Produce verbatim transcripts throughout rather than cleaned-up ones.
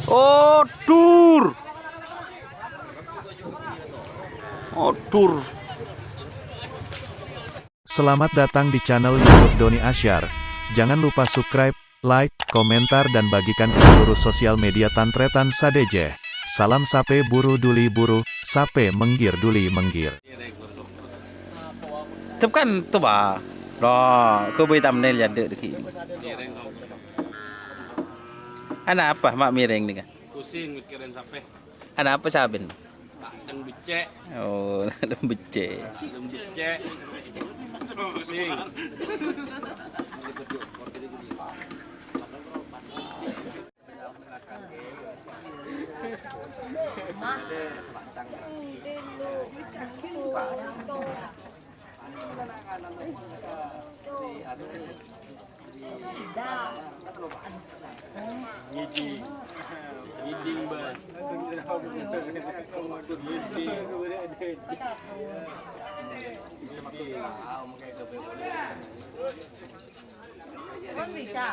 Oh, dur. Oh, dur. Selamat datang di channel YouTube Doni Asyar. Jangan lupa subscribe, like, komentar, dan bagikan ke seluruh sosial media tan-tarètan sadhâjâ. Salam sapè buru duli buru, sapè menggir duli menggir. Tep kan tu, Bah. Loh, kok bâi thumbnail ya, Dek, dek. Ana apa, Mak, miring nèka? Pusing mikirin sapè. Ana apa sabèn? Ceng becek. Oh, lem becek. Ceng becek. Pusing. Ngèdhing. Ngèdhing, Bang. Ngèdhing. Ngèdhing. Kan bisa.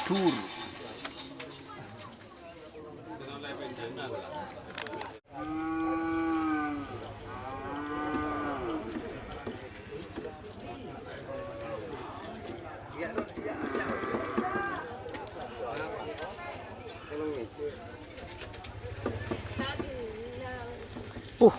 Dur. Uh.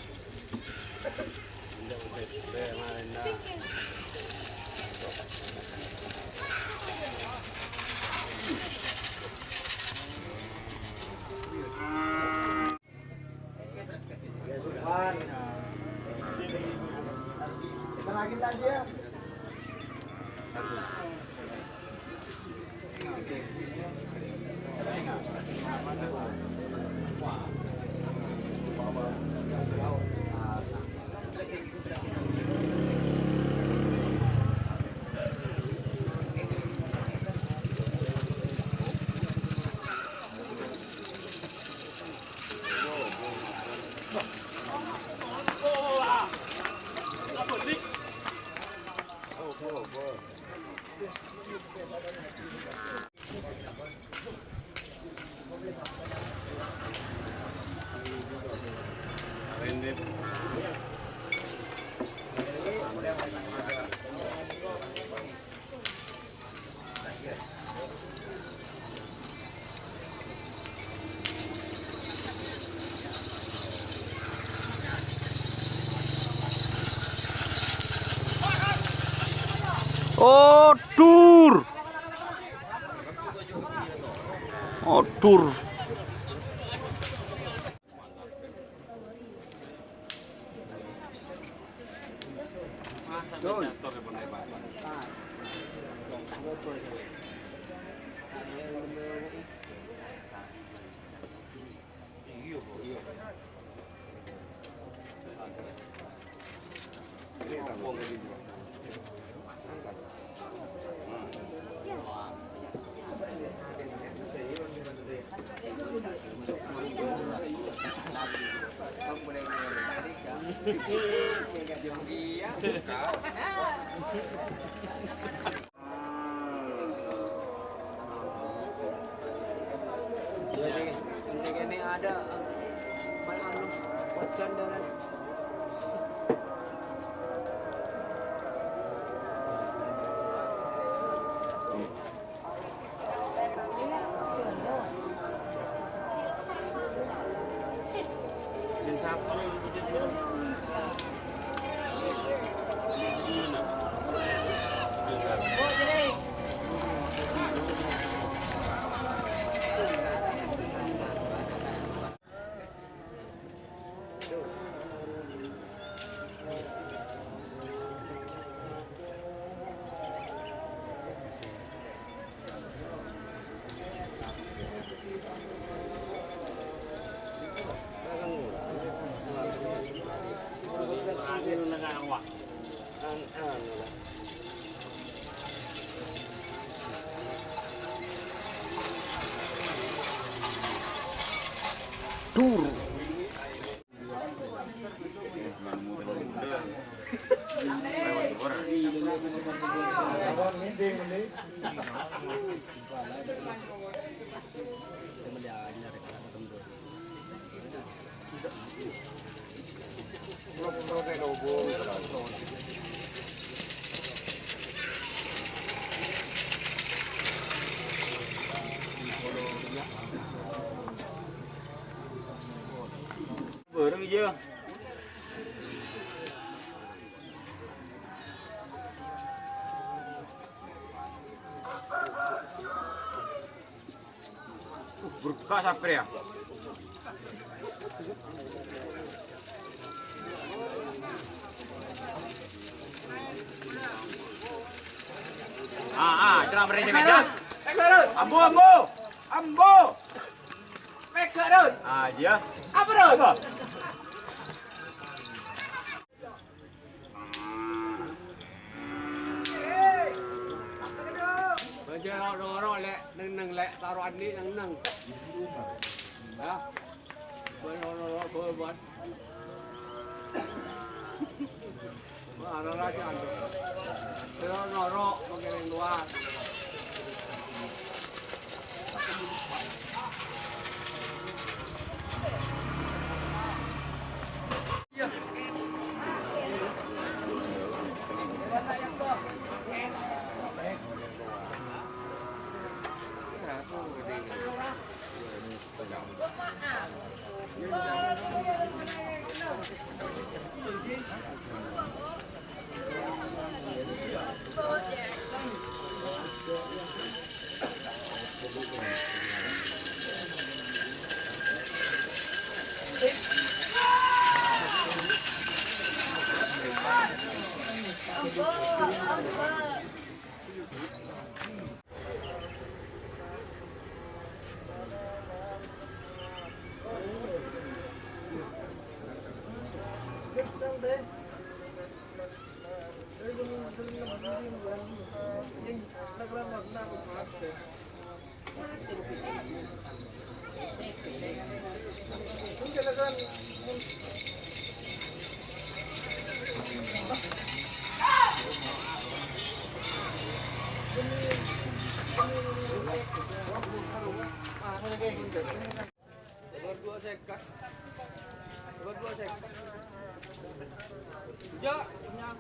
Oh, dur. Oh, dur. Dur. Bareng, iyâ. Berkah sapè, yâ. Ah, ah, itulah mereka, mereka. Ambo, ambo. Ambo. Pega, Rut. Ah, iyâ. Apa, Rut? Apa? Bâjâ ro'-noro', Lè', neng-neng, Lè', taro'an nè' neng-neng. Yâ. Bâjâ ro'-noro', bâ-, bâ-. Bâ-, ara raja, ro'-noro', mangkèn neng lowar. Nomor dua seket. Nomor dua seket. Ya, punya.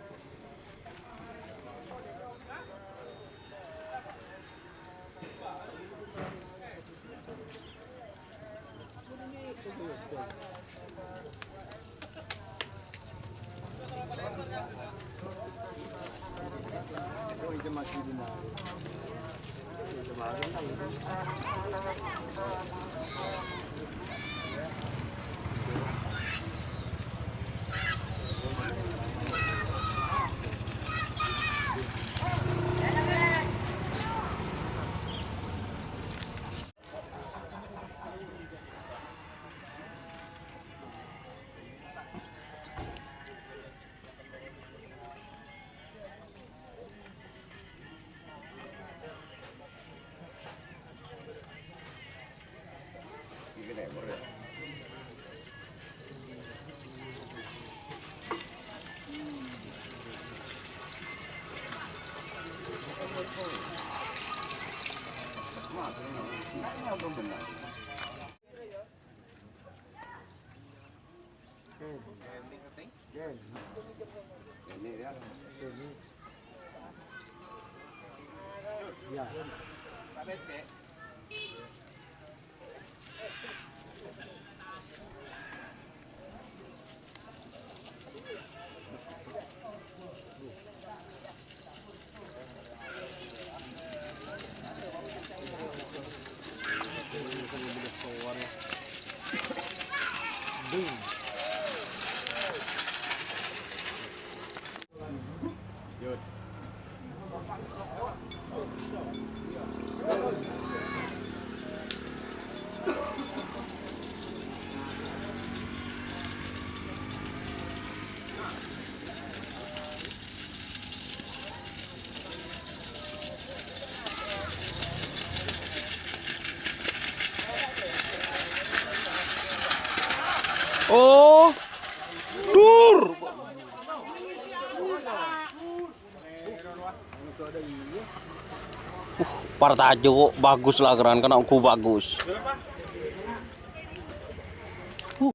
Oh, dur. Uh, partajâ kok bagus la, kerran kena ongghu bagus.